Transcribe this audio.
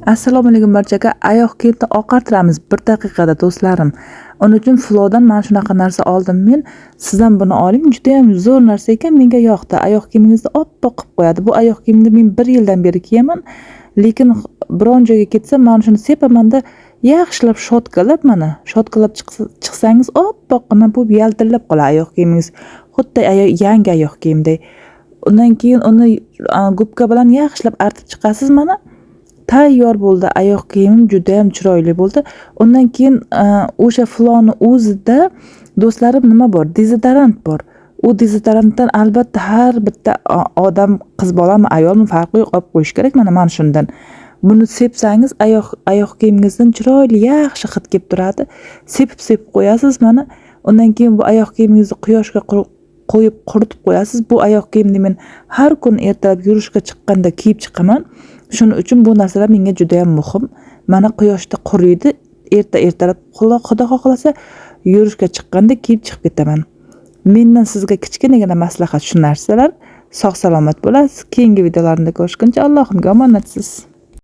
Assalomu alaykum barchaga. Oyoq kiyimni oqartiramiz bir daqiqada, do'stlarim. Uning uchun Flodan mana shunaqa narsa oldim men. Siz ham buni oling, juda ham zo'r narsa ekan, menga yoqdi. Oyoq kiyimingizni oppoq qilib qo'yadi. Bu oyoq kiyimni men 1 yildan beri kiyaman, lekin biron joyga ketsam mana shuni sepamanda yaxshilab shotkalab, mana shotkalab chiqsangiz oppoqqina bo'lib yaltillab qoladi oyoq kiyimingiz. Xuddi yangi oyoq kiyimday. Undan keyin uni gubka bilan yaxshilab artib chiqasiz mana. Tayyor bo'ldi. Oyoq kiyimim juda ham chiroyli bo'ldi. Undan keyin o'sha Floni o'zida, do'stlarim, nima bor? Dezodorant bor. U dezodorantdan albatta har bitta odam, qiz bolami, ayolmi, farqi yo'q, olib qo'yish kerak mana shundan. Buni sepsangiz oyoq kiyimingizdan chiroyli, yaxshi hid kelib turadi. Sepib-sepib qo'yasiz mana. Undan keyin bu oyoq kiyimingizni quyoshga qo'yib quritib qo'yasiz. Bu oyoq kiyimni men har kun ertalab yurishga chiqqanda kiyib chiqaman. Shuning uchun bu narsalar menga juda ham muhim. Mana quyoshda quriydi. Ertalab Xudo xohlasa yurishga chiqqanda kiyib chiqib ketaman. Mendan sizga kichkinagina maslahat shu narsalar. Sog' salomat bo'lasiz. Keyingi videolarimda ko'rishguncha Allohimga omonatsiz.